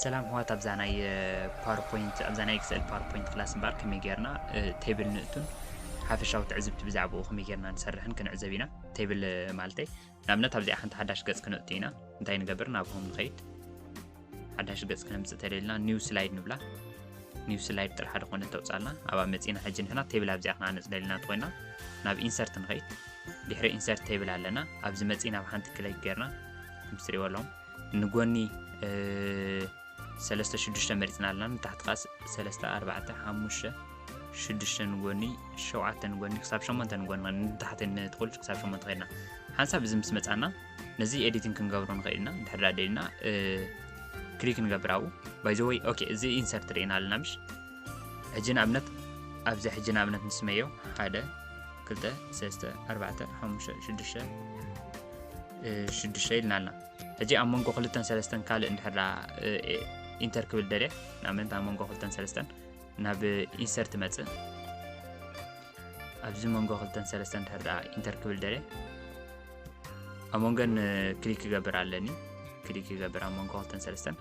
ሰላም ኣሕዋት፣ ኣብዛ ናይ ፓወርፖይንት ኣብዛ ናይ ኤክስኤል ፓወርፖይንት ክላስ እምበኣር ከመይ ጌርና ቴብል ንእቱን ሓፈሻዊ ትዕዝብቲ ብዛዕባኡ ከመይ ጌርና ንሰርሕን ክንዕዘብ ኢና። ቴብል ማለተይ ንኣብነት ኣብዚኣ ሓንቲ ሓዳሽ ገጽ ክነእቱ ኢና። እንታይ ንገብር? ናብ ሆም ንኸይድ። ሓዳሽ ገጽ ክነምጽእ ተደልና ኒው ስላይድ ንብላ። ኒው ስላይድ ጥራሕ ሓደ ኮነ ተውጻልና። ኣብኣ መጺና ሕጂ ንሕና ቴብል ኣብዚኣ ክናነጽ ደሊና እንተኾይና ናብ ኢንሰርት ንኸይድ። ድሕሪ ኢንሰርት ቴብል ኣለና። ኣብዚ መጺና ኣብ ሓንቲ ክሊክ ጌርና ከም ትሪእዎ ኣለኹም ንጎኒ ሰለስተ ሽዱሽተ መሪጽና ኣለና። ንታሕቲ ኸዓ ሰለስተ ኣርባዕተ ሓሙሽተ ሽዱሽተ ንጎኒ ሸውዓተ ንጎኒ ክሳብ ሸሞንተ ንጎኒ ንታሕቲ ንትኹል ክሳብ ሸሞንተ ኸድና ሓንሳብ እዚ ምስ መጻና ነዚ ኤዲቲንግ ክንገብሮ ንኽእል ኢና። ድሕር ደሊና ክሊክ ንገብር ኣብኡ። ባይ ዘ ወይ ኦኬ፣ እዚ ኢንሰርት ርኢና ኣለና ምሽ? ሕጂ ንኣብነት ኣብዚ ሕጂ ንኣብነት ንስመዮ ሓደ ክልተ ሰለስተ ኣርባዕተ ሓሙሽተ ሽዱሽተ ሽዱሽተ ኢልና ኣለና። ሕጂ ኣብ መንጎ ክልተን ሰለስተን ካልእ እንድሕር ደኣ ኢንተር ክብል ደልየ፣ ንኣብነት ኣብ መንጎ ክልተን ሰለስተን ናብ ኢንሰርት መጽእ። ኣብዚ መንጎ ክልተን ሰለስተን እንድሕር ደኣ ኢንተር ክብል ደልየ ኣብ መንጎን ክሊክ ክገብር ኣለኒ። ክሊክ ክገብር ኣብ መንጎ ክልተን ሰለስተን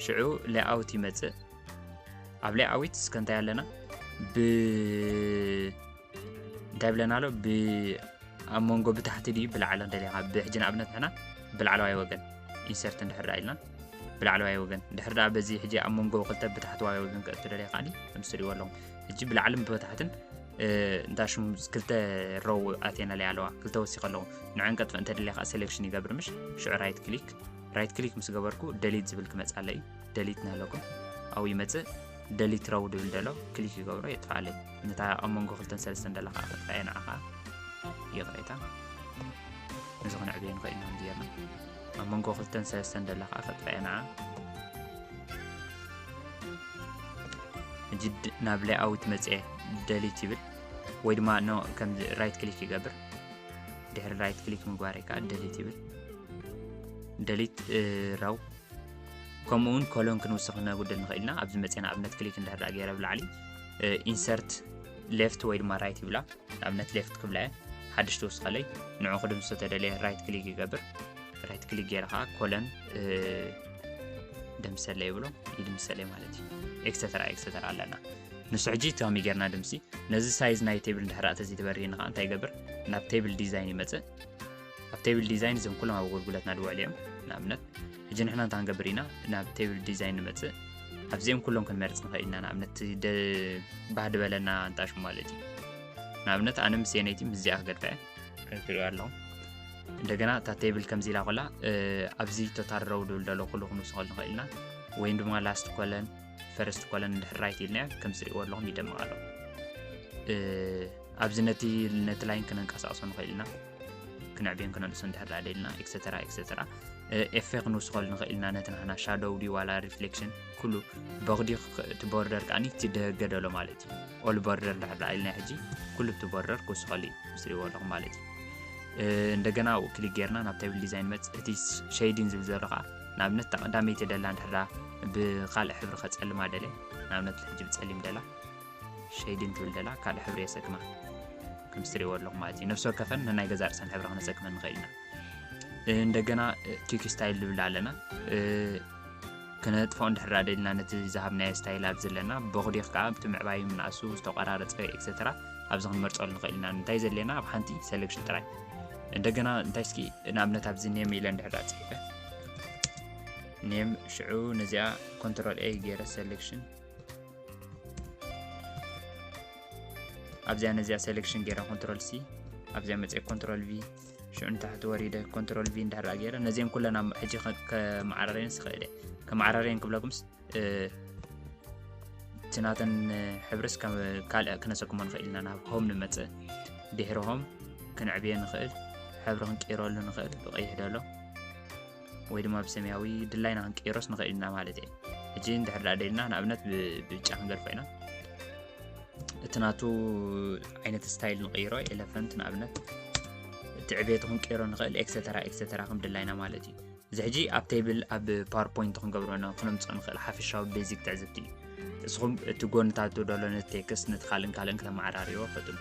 ሽዑ ሌኣውት ይመጽእ። ኣብ ሌኣውት እስከ እንታይ ኣለና ብ እንታይ ብለና ኣሎ ብ ኣብ መንጎ ብታሕቲ ድዩ ብላዕሊ ደሊኻ ብሕጂ ንኣብነት ንሕና ብላዕለዋይ ወገን ኢንሰርት እንድሕር ኢልና ብላዕለዋይ ወገን ድሕር ደኣ በዚ ሕጂ ኣብ መንጎ ክልተ ብታሕተዋይ ወገን ክእቱ ደሊኻ ኒ ከም ትሪእዎ ኣለኹም ሕጂ ብላዕልን ብታሕትን እንዳ ሽም ክልተ ረው ኣቴና ለይ ኣለዋ ክልተ ወሲኸ ኣለኹ ንዕን ቀጥፈ እንተ ደሊኻ ሴሌክሽን ይገብር ምሽ ሽዑ ራይት ክሊክ ራይት ክሊክ ምስ ገበርኩ ደሊት ዝብል ክመጻለይ ደሊት ናለኩም ኣብኡ ይመጽእ ደሊት ረው ድብል ደሎ ክሊክ ይገብሮ የጥፋለይ ነታ ኣብ መንጎ ክልተን ሰለስተን ደላ ከዓ ከጥፋየ ንዓ ከዓ ይቕሬታ እዚ ክንዕብዮ ንኽእል ኢና ጌርና ኣብ መንጎ ክልተን ሰለስተን ደላ ከዓ ከጥፋየ ንዓ ሕጂ ናብ ሌኣውት መፅኤ ደሊት ይብል ወይ ድማ ኖ ከም ራይት ክሊክ ይገብር ድሕሪ ራይት ክሊክ ምግባር ከዓ ደሊት ይብል ደሊት ረው ከምኡ እውን ኮሎን ክንውስኽ ነጉድል ንኽእል ኢና ኣብዚ መፅኤ ንኣብነት ክሊክ እንድሕር ገይረ ብላዕሊ ኢንሰርት ሌፍት ወይ ድማ ራይት ይብላ ንኣብነት ሌፍት ክብላ እየ ሓድሽ ትውስኸለይ ንዑ ክድምሶ ተደልየ ራይት ክሊክ ይገብር ራይት ክሊክ ገይረ ከዓ ኮለን ደምሰለ ይብሎ ይድምሰለ ማለት እዩ ኤክሰተራ ኤክሰተራ ኣለና ንሱ ሕጂ እቲ ከመይ ጌርና ድምሲ ነዚ ሳይዝ ናይ ቴብል እንድሕር ኣተ ዘይተበርህኒ ከዓ እንታይ ይገብር ናብ ቴብል ዲዛይን ይመፅእ ኣብ ቴብል ዲዛይን እዞም ኩሎም ኣገልግሎትና ድውዕል እዮም ንኣብነት ሕጂ ንሕና እንታይ ክንገብር ኢና ናብ ቴብል ዲዛይን ንመፅእ ኣብዚኦም ኩሎም ክንመርፅ ንኽእል ኢና ንኣብነት ባህ ድበለና እንጣሽ ማለት እዩ ንኣብነት ኣነ ምስ የነይቲ ምስዚኣ ክገድፈ ክንትሪኦ ኣለኹም እንደገና እታ ቴብል ከምዚ ኢላ ኮላ ኣብዚ ተታረው ድብል ደሎ ኩሉ ክንውስኸሉ ንኽእል ኢና ወይም ድማ ላስት ኮለን ፈርስት ኮለን እንድሕር ራይት ኢልናዮ ከም ዝሪእዎ ኣለኹም ይደምቕ ኣሎ ኣብዚ ነቲ ነቲ ላይን ክነንቀሳቕሶ ንኽእል ኢና ክነዕብዮን ክነንእሶ እንድሕር ደኣ ደልና ኤክሰተራ ኤክሰተራ ኤፌክት ንውስኸሉ ንኽእል ኢና ነቲ ናህና ሻዶው ድዩ ዋላ ሪፍሌክሽን ኩሉ በቕዲ እቲ ቦርደር ከዓኒ እቲ ደገ ደሎ ማለት እዩ ኦል ቦርደር ድሕር ደኣ ኢልና ሕጂ ኩሉ እቲ ቦርደር ክውስኸሉ እዩ ምስ ትሪእዎ ኣለኹም ማለት እዩ እንደገና ኣብኡ ክሊክ ጌርና ናብ ቴብል ዲዛይን መፅ እቲ ሸይዲን ዝብል ዘሎ ከዓ ንኣብነት እታ ቀዳመይቲ ደላ እንድሕር ብካልእ ሕብሪ ከፀልማ ደለ ንኣብነት ሕጂ ብፀሊም ደላ ሸይዲን ትብል ደላ ካልእ ሕብሪ የሰክማ ከም ትሪእዎ ኣለኹም ማለት እዩ ነፍሲ ወከፈን ነናይ ገዛ ርእሰን ሕብሪ ክነሰክመን ንኽእል ኢና እንደገና ኪክ ስታይል ዝብል ኣለና ክነጥፍኦ እንድሕር ደልና ነቲ ዝሃብናዮ ስታይል ኣብዚ ኣለና በቑዲኽ ከዓ ብቲ ምዕባይ ምንኣሱ ዝተቆራረፀ ኤክሰተራ ኣብዚ ክንመርፀሉ ንኽእል ኢና እንታይ ዘድልየና ኣብ ሓንቲ ሰሌክሽን ጥራይ እንደገና እንታይ እስኪ ንኣብነት ኣብዚ ኔም ኢለ እንድሕር ፅሒፈ ኔም ሽዑ ነዚኣ ኮንትሮል ኤ ገይረ ሰሌክሽን ኣብዚኣ ነዚኣ ሰሌክሽን ገይረ ኮንትሮል ሲ ኣብዚኣ መፅአ ኮንትሮል ቪ ሽዑ ንታሕቲ ወሪደ ኮንትሮል ቪ እንድሕር ገይረ ነዚአን ኩለን ኣብ ሕጂ ከመዓራርየን ስኽእል እየ ከመዓራርየን ክብለኩምስ እቲ ናተን ሕብርስ ካልእ ክነሰክሞ ንኽእል ኢና ናብ ሆም ንመፅእ ድሕሪ ሆም ክንዕብየ ንኽእል ሕብሪ ክንቀይረሉ ንኽእል ብቐይሕ ደሎ ወይ ድማ ብሰማያዊ ድላይና ክንቀይሮስ ንኽእል ኢና ማለት እየ ሕጂ እንድሕር ደኣ ደልና ንኣብነት ብብጫ ክንገድፎ ኢና እቲ ናቱ ዓይነት ስታይል ንቐይሮ ኤለፈንት ንኣብነት እቲ ዕቤቱ ክንቀይሮ ንኽእል ኤክሰተራ ኤክሰተራ ከም ድላይና ማለት እዩ እዚ ሕጂ ኣብ ቴብል ኣብ ፓወርፖይንት ክንገብሮ ክነምፅኦ ንኽእል ሓፈሻዊ ቤዚክ ትዕዝብቲ እዩ እስኹም እቲ ጎንታቱ ደሎ ነቲ ቴክስት ነቲ ካልእን ካልእን ክተመዓራርይዎ ፈጥኑ